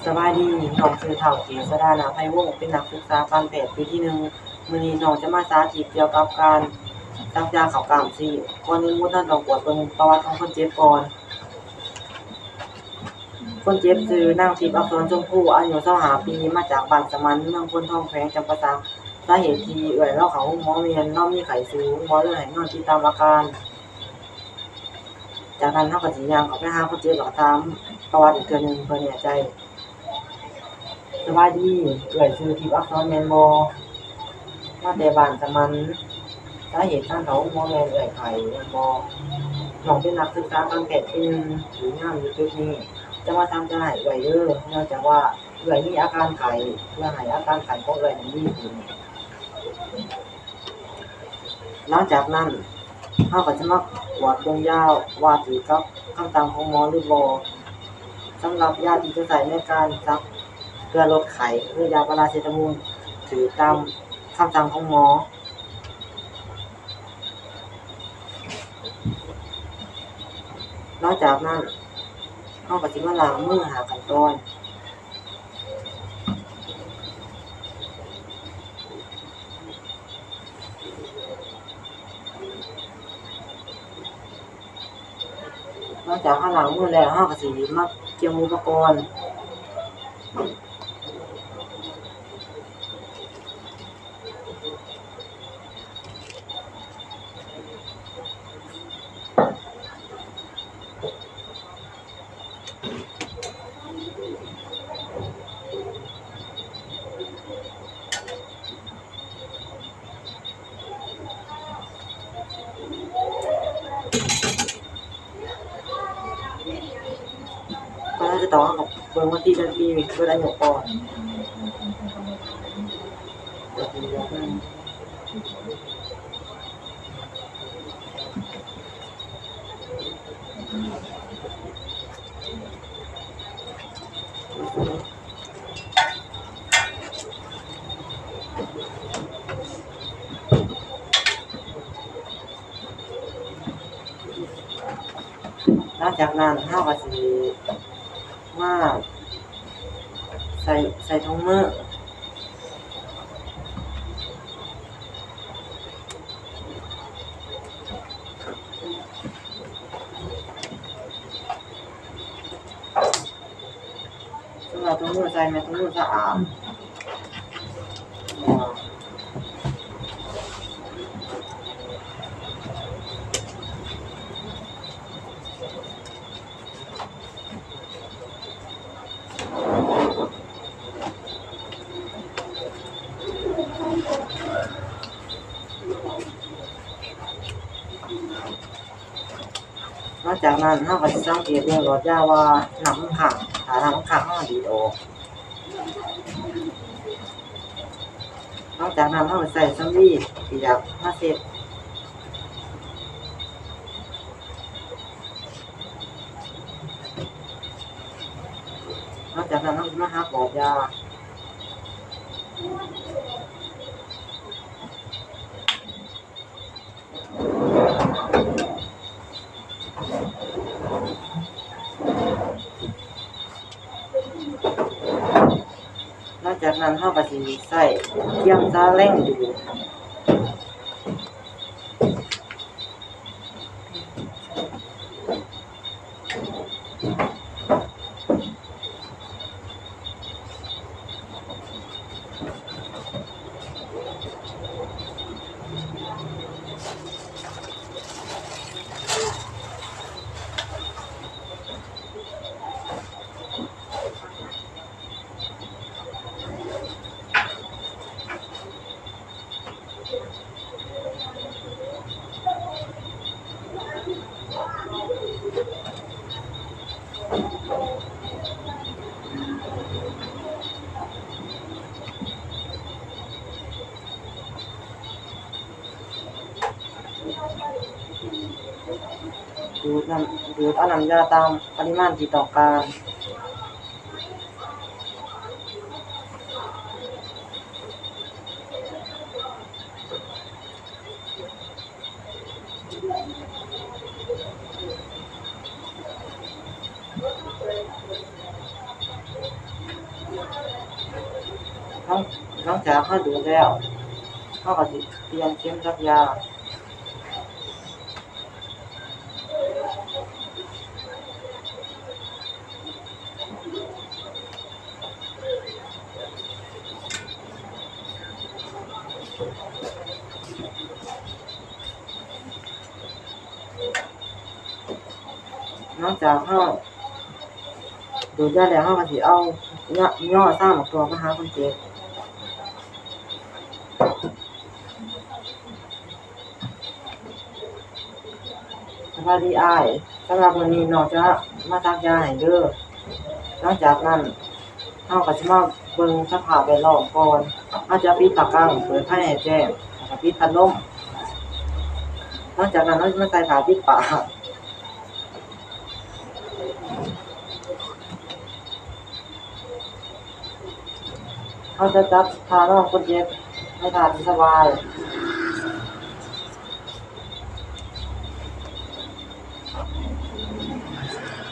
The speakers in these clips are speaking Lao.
ສະບາຍດີ, ນ້ອງຊື່ທ້າວ ເກດສະດາ ນາໄພວົງ, ເປັນນັກສຶກສາການແພດປີທີໜຶ່ງ. ມື້ນີ້ນ້ອງຈະມາສາທິດກ່ຽວກັບການສັກຢາເຂົ້າກ້າມຊີ້ນ. ກ່ອນອື່ນໝົດ, ເຮົາຕ້ອງກວດເບິ່ງປະຫວັດຂອງຄົນເຈັບກ່ອນ. ຄົນເຈັບຊື່ນາງ ທິບອັກສອນ ຊົມພູ ອາຍຸຊາວຫ້າປີ ມາຈາກບ້ານສະໝັນ ເມືອງໂພນທອງ ແຂວງຈຳປາສັກ. ສາເຫດທີ່ເອື້ອຍລາວເຂົ້າໂຮງໝໍແມ່ນລາວມີໄຂ້ສູງ, ໝໍເລີຍໃຫ້ນອນຕິດຕາມອາການ. ຈາກນັ້ນເຮົາກໍຊິຍ່າງເຂົ້າໄປຫາຄົນເຈັບ ແລ້ວກໍຖາມປະຫວັດອີກເທື່ອໜຶ່ງເພື່ອແນ່ໃຈ. ສະບາຍດີ, ເອື້ອຍຊື່ທິບອັກສອນແມ່ນບໍ່? ມາແຕ່ບ້ານສະໝັນ. ສາເຫດການເຂົ້າໂຮງໝໍແມ່ນເອື້ອຍໄຂ້ແມ່ນບໍ່? ນ້ອງເປັນນັກສຶກສາການແພດປີໜຶ່ງ ຖືກຍາມຢູ່ຈຸດນີ້. ຈະມາສັກຢາໃຫ້ເອື້ອຍເດີ, ເນື່ອງຈາກວ່າເອື້ອຍມີອາການໄຂ້, ເພື່ອໃຫ້ອາການໄຂ້ຂອງເອື້ອຍນັ້ນດີຂຶ້ນ. ຫຼັງຈາກນັ້ນ ເຮົາກໍຈະມາກວດເບິ່ງຢາວ່າຖືກກັບຄຳສັ່ງຂອງໝໍຫຼືບໍ່. ສຳລັບຢາທີ່ຈະໃຊ້ໃນການສັກເພື່ອລົດໄຂ້ ຄືຢາປາຣາເຊຕາມູນ ຖືກຕາມຄຳສັ່ງຂອງໝໍ. ຫຼັງຈາກນັ້ນ ເຮົາກໍຊິມາລ້າງມືຫ້າຂັ້ນຕອນ. ຫຼັງຈາກເຮົາລ້າງມືແລ້ວ ເຮົາກໍຊິມາກຽມອຸປະກອນ. ກໍເຮົາຈະຕ້ອງເອົາເບິ່ງວັນທີເດືອນປີ ເບິດອາຍຸກ່ອນ. ຫຼັງຈາກນັ້ນເຮົາກໍຊິມາໃສ່ ໃສ່ຖົງມື. ສຳລັບຖົງມືໃສ່ແມ່ນຖົງມືສະອາດ. ຫຼັງຈາກນັ້ນເຮົາກໍຊິສັງເກດເບິ່ງຫຼອດຢາວ່ານ້ຳມັນຄ້າງ, ຖ້ານ້ຳມັນຄ້າງເຮົາກໍດີດອອກ. ຫຼັງຈາກນັ້ນເຮົາກໍໃຊ້ສຳລີປຽກມາເຊັດ. ຫຼັງຈາກນັ້ນເຮົາກໍມາຫັກຫຼອດຢາ. ຫຼັງຈາກນັ້ນເຮົາກໍຊິໃຊ້ກຽມສາແລງດູດ. ດູດນ້ຳ ດູດເອົານ້ຳຢາຕາມປະລິມານທີ່ຕ້ອງການ. ຫຼັ ຫຼັງຈາກເຮົາດູດແລ້ວ ເຮົາກໍຊິປ່ຽນເຂັມສັກຢາ. ຫຼັງຈາກເຮົາດູດຢາແລ້ວ ເຮົາກໍຊິເອົາ ຍໍຊາໝາກຖົ່ວມາຫາຄົນເຈັບ. ສະບາຍດີອ້າຍ, ສຳລັບມື້ນີ້ນ້ອງຈະມາສັກຢາໃຫ້ເດີ. ຫຼັງຈາກນັ້ນ ເຮົາກໍຊິມາເບິ່ງສະພາບແວດລ້ອມກ່ອນ. ເຮົາຈະປິດຜ້າກັ້ງ, ເປີດໄຟໃຫ້ແຈ້ງ ແລ້ວກໍປິດພັດລົມ. ຫຼັງຈາກນັ້ນ ເຮົາຈະມາໃສ່ຜ້າປິດປາກ. ເຮົາຈະຈັດທ່ານອນຄົນເຈັບໃນທ່າທີ່ສະບາຍ.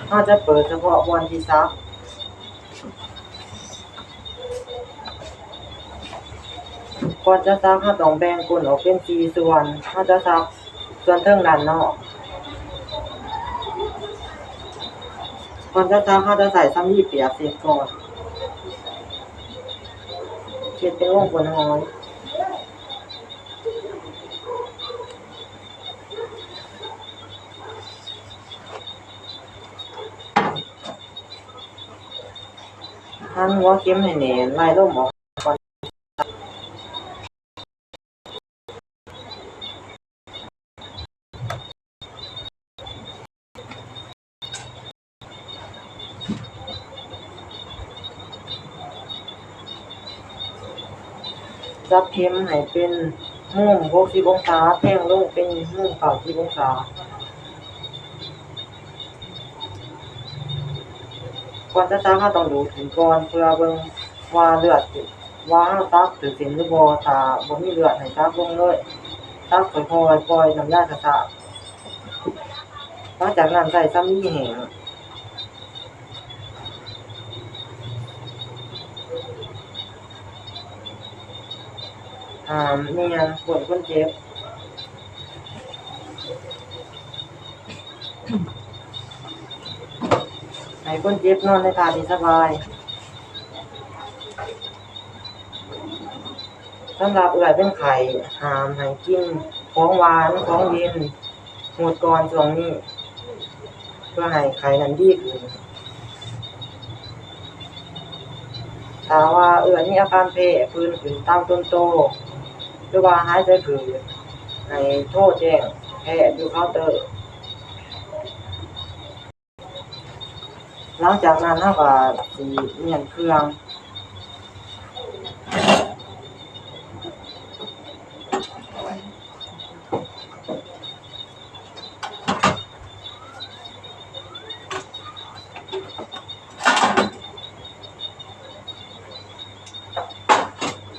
ເຮົາຈະເປີດສະເພາະບ່ອນທີ່ສັກ. ກ່ອນຈະສັກ ເຮົາຕ້ອງແບ່ງກົ້ນອອກເປັນສີ່ສ່ວນ. ເຮົາຈະສັກ ສ່ວນເທິງດ້ານນອກ. ກ່ອນຈະສັກ ເຮົາຈະໃຊ້ສຳລີປຽກເຊັດກ່ອນ ເຮັດເປັນວົງກົ້ນຫອຍ. ຫັນຫົວເຂັມໃຫ້ແໜ້ນ, ໄລ່ລົມອອກ. ຈັບເຂັມໃຫ້ເປັນມຸມຫົກສິບອົງສາ, ແທງລົງເປັນມຸມເກົ້າສິບອົງສາ. ກ່ອນຈະສັກ ເຮົາຕ້ອງດູດຂຶ້ນກ່ອນ ເພື່ອເບິ່ງວ່າເລືອດ ວ່າເຮົາສັກຖືກເສັ້ນຫຼືບໍ່. ຖ້າບໍ່ມີເລືອດໃຫ້ສັກລົງເລີຍ, ສັກຄ່ອຍໆ ປ່ອຍນ້ຳຍາຊ້າໆ. ຫຼັງຈາກນັ້ນໃຊ້ສຳລີແຫ້ງ ຫ້າມແນນກົ້ນຄົນເຈັບ. ໃຫ້ຄົນເຈັບນອນໃນທ່າທີ່ສະບາຍ. ສຳລັບເອື້ອຍເປັນໄຂ້ ຫ້າມໃຫ້ກິນຂອງຫວານ ຂອງເຢັນ ງົດກ່ອນຊ່ວງນີ້ ເພື່ອໃຫ້ໄຂ້ນັ້ນດີຂຶ້ນ. ຖ້າວ່າເອື້ອຍມີອາການແພ້, ຜື່ນຂຶ້ນຕາມຕົນໂຕ ຫຼືວ່າຫາຍໃຈຜືດ, ໃຫ້ໂທແຈ້ງແພດຢູ່ເຄົາເຕີ. ຫຼັງຈາກນັ້ນເຮົາກໍຊິມ້ຽນເຄື່ອງ.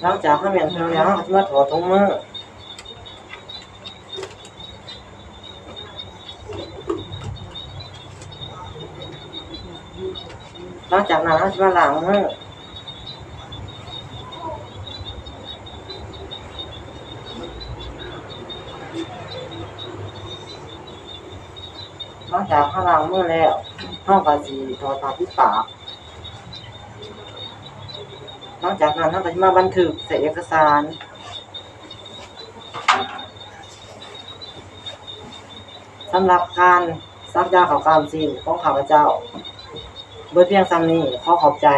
ຫຼັງຈາກເຮົາມ້ຽນເຄື່ອງແລ້ວ ເຮົາກໍຊິມາຖອດຖົງມື. ຫຼັງຈາກນັ້ນເຮົາຊິມາລ້າງມື. ຫຼັງຈາກເຮົາລ້າງມືແລ້ວ ເຮົາກໍຊິຖອດຜ້າປິດປາກ. ຫຼັງຈາກນັ້ນເຮົາກໍຊິມາບັນທຶກໃສ່ເອກະສານ. ສຳລັບການສັກຢາເຂົ້າກ້າມຊີ້ນຂອງຂ້າພະເຈົ້າ ເບິດພຽງສ່ຳນີ້. ຂໍຂອບໃຈ.